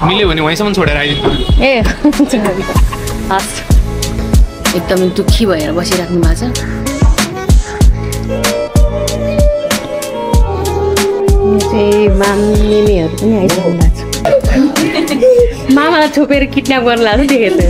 मिल्यो भने वहीँसम्म छोडेर आइदिनु ए हस् एकदमै दुःखी भएर बसिराख्नु भएको छ चाहिँ मामीहरू पनि आइसक्नु भएको छ मामालाई छोपेर किडन्याप गर्न लाग्छ देखेको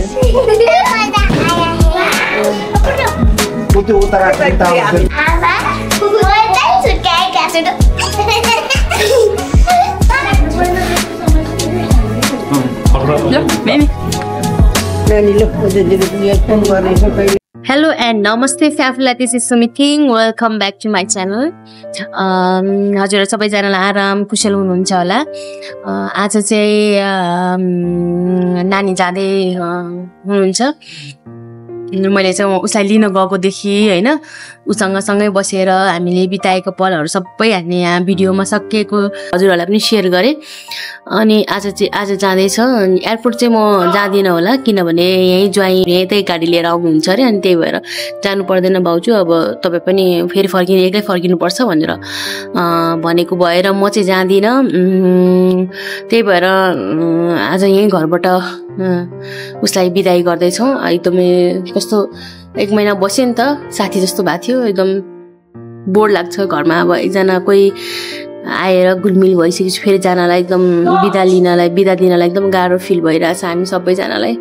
Hello and namaste Fabula, this is Sumiting. Welcome back to my channel. हजुर सबैजनालाई आराम कुशल हुनुहुन्छ होला आज चाहिँ नानी जाँदै हुनुहुन्छ मैले चाहिँ उसलाई लिन गएको देखि हैन उसँग सँगै बसेर हामीले बिताएको पलहरु सबै हामी यहाँ भिडियोमा सकिएको हजुरहरुलाई पनि शेयर गरे अनि आज जाँदै छ एयरपोर्ट चाहिँ म जादिन होला किनभने यही ज्वाइँ यतै गाडी लिएर आउनुहुन्छ रे अनि त्यही भएर जानु पर्दैन बाउजू अब तपाई पनि फेरि फर्किनु एकै फर्किनु पर्छ भनेर भनेको भएर म चाहिँ जादिन त्यही भएर आज यही घरबाट उसलाई बिदाई गर्दै छौं एकदमै कस्तो एक महिना बसे नि त साथी जस्तो भएको थियो एकदम बोर लाग्छ घरमा अब एकजना कोही आएर गुलमिल भइसकेपछि फेरि जानलाई एकदम बिदा दिनलाई एकदम गाह्रो फिल भइरहेछ हामी सबैजनालाई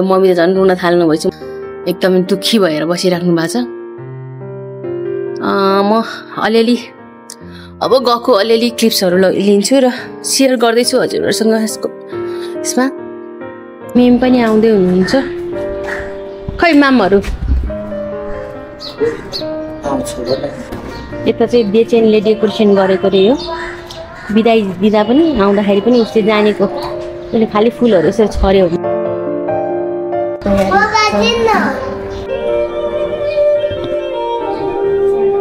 मम्मी त झन् रुन थाल्नु भएछ एकदम दुःखी भएर बसिराख्नु भएको छ म अलिअलि अब गएको अलिअलि क्लिप्सहरु लिन्छु र शेयर गर्दै छु हजुरहरुसँग यसमा मेम पनि आउँदै हुनुहुन्छ खै मामहरु यता चाहिँ बेचेनले डेकोरेसन गरेको रे हो बिदाई दिदा पनि आउँदाखेरि पनि उसले जानेको उसले खाली फुलहरु यसरी छर्यो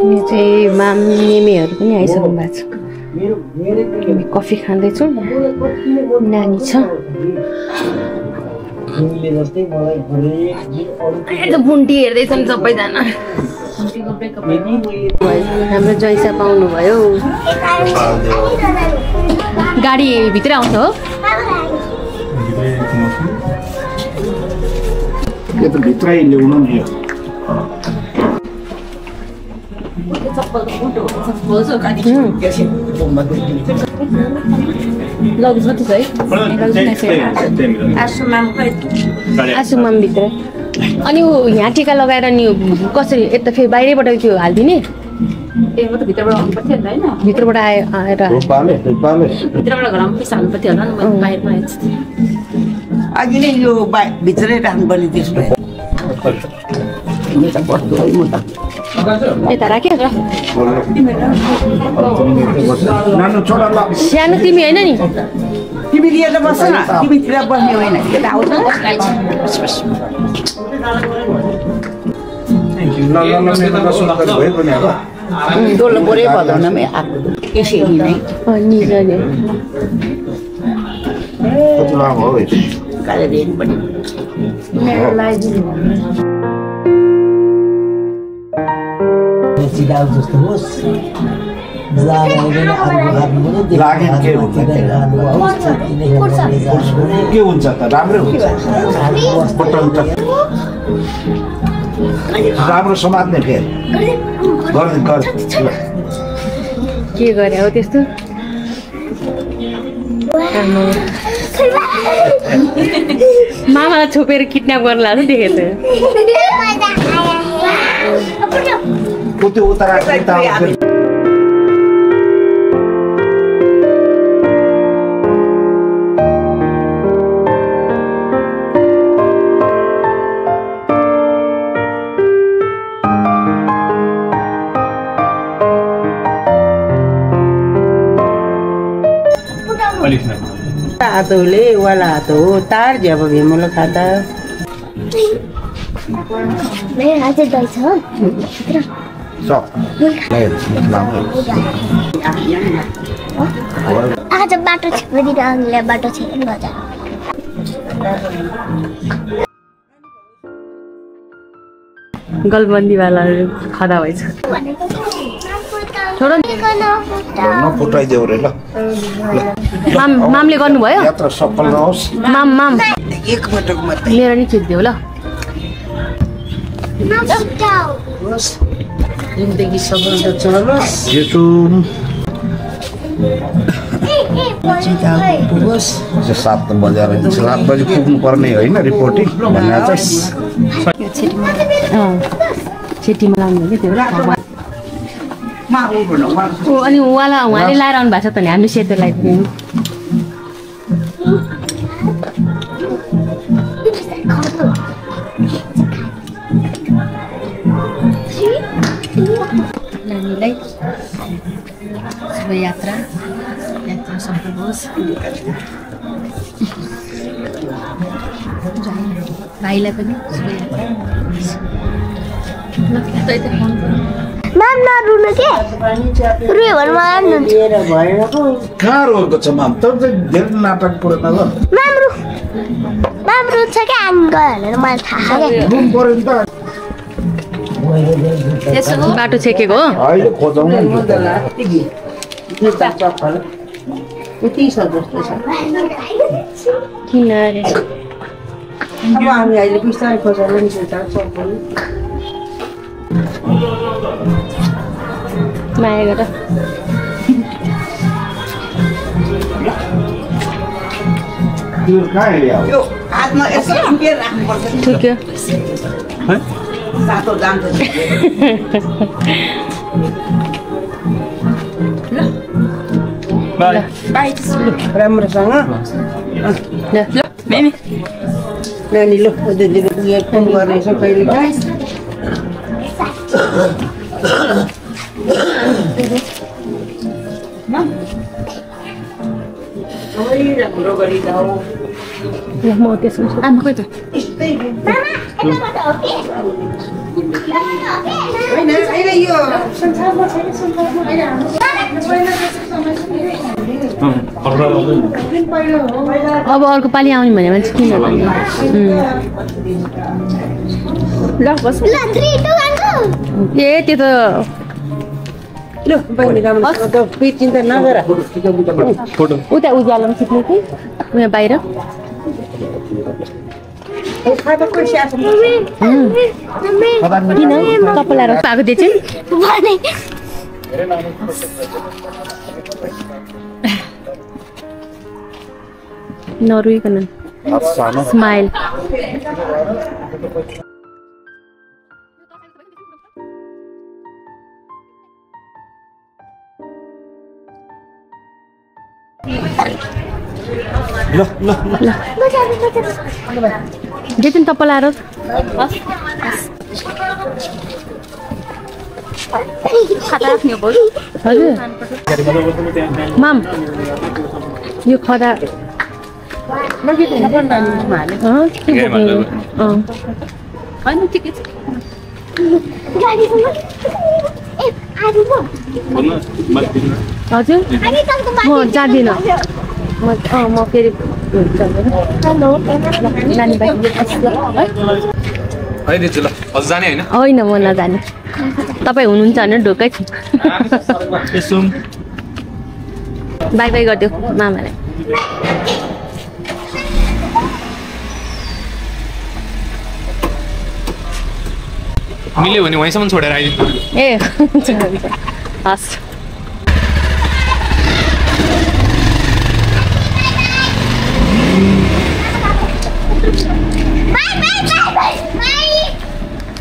यो चाहिँ मेमेहरु पनि आइसक्नु भएको छ कफी खाँदै छु नानी छ बुन्टी हेर्दैछन् सबैजना हाम्रो जैसा पाउनु भयो गाडी भित्र आउँछ हो यो त भित्रै ल्याउनु नि आसुमाम भित्र अनि यहाँ टीका लगाएर नि कसरी यता फेरि बाहिरबाट त्यो हाल्दिने भित्रबाट आएर अघि नै यो भित्रै राख्नुपर्ने त्यसमा यता राख्यो सानो तिमी होइन नि तिमी लिएर बस्छ न तिमीतिर बस्ने होइन यता आउँछ डोलो बोरे भदौनामै आएको यसरी नै निजले काले रेन पनि चिदाउ जस्तो होस् के हुन्छ त राम्रै हुन्छ राम्रो समात्ने फेरि के गरे हो त्यस्तो मामालाई छोपेर किडन्याप गर्न लाग्छ देखेको त्यो उता राख्छ आतोले वाला आतो तार जब भीमलो खाता मैं आज दई छ आज बाटो छिप्दिन अङ्गले बाटो छिर्न जा गलबन्दी वाला खदा भइछ छोड नि नफुटाइदेऊ रे ल मामले गर्नुभयो यात्रा सफल नहोस् माम एक पटक मात्रै मेरो नि खिच्दिऊ ल जिन्दगी सफलता चलोस् यसो 7 बजेर 7 बजे पुग्नु पर्ने होइन रिपोर्टिङ भन्ने चाहिँ छेटीमा लाउनु हो कि त्यो अनि उहाँले लाएर आउनु भएको छ त नि हामीले सेतो लगाइदिनु नानीलाई शुभ यात्रा सफल होस् भाइलाई पनि शुभ यात्रा माम नरुनु के रुयो भने माम नुन्छ कहाँ रोएको छ माम त धेरै नाटक पुरा नगर माम रुन्छ के आङ्गल भनेर मलाई थाहा के रुम पर्यो नि त बाटो छेकेको हो अहिले खोजाउनु नि यति छ जस्तो छ किन अरे अब हामी अहिले बिस्तारै खोजाउनु नि सक्छौँ माया गर त्यो कहाँ हेऱ्यो यो हातमा यसो उकेर राख्नुपर्छ ठिक्यो सातो जान्छ बाई बाई राम्रोसँग ल मेमी नानी ल दिदीले फोन गर्नेछ कहिले राम्रो गरी जाऊ म त्यसो आमा खोइ त होइन अहिले यो अब अर्को पालि आउने भने मान्छे किन भन्ने ल बस ल 3 2 1 ए त्यो त ल बहिनी राम्रोसँग त फेरि चिन्ता नगर उता उज्यालोमा सिक्ने कि उहाँ बाहिर खाना कसरी आएको किन कपाल पाएको त्यो चाहिँ नरुइकन स्माइल ल ल जेतिन तपलाएर हजुर माम यो खदा हजुर म जाँदिनँ म फेरि नानी होइन म नजाने तपाईँ हुनुहुन्छ भने ढोकै छु बाई बाई गरिदियो मामालाई मिल्यो भने वहीँसम्म छोडेर आइदिनु ए हुन्छ हुन्छ हस्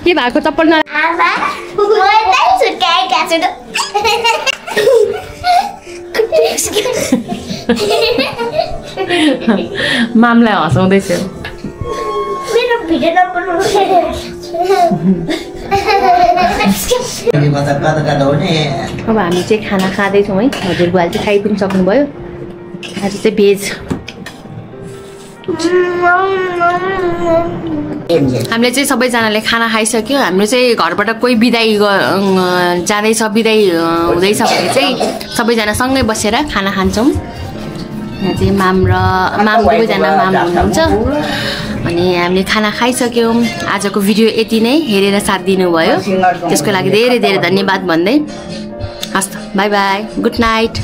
के भएको चप्पल न मामलाई हँसाउँदैछ अब हामी चाहिँ खाना खाँदैछौँ है हजुर बुवाले चाहिँ खाइ पनि सक्नुभयो आज चाहिँ भेज हामीले चाहिँ सबैजनाले खाना खाइसक्यो हाम्रो चाहिँ घरबाट कोही बिदाई जाँदैछ बिदाई हुँदैछ भने चाहिँ सबैजना सँगै बसेर खाना खान्छौँ यहाँ चाहिँ माम दुवैजना माम हुनुहुन्छ अनि हामीले खाना खाइसक्यौँ आजको भिडियो यति नै हेरेर साथ दिनुभयो त्यसको लागि धेरै धेरै धन्यवाद भन्दै हस् त बाई बाई गुड नाइट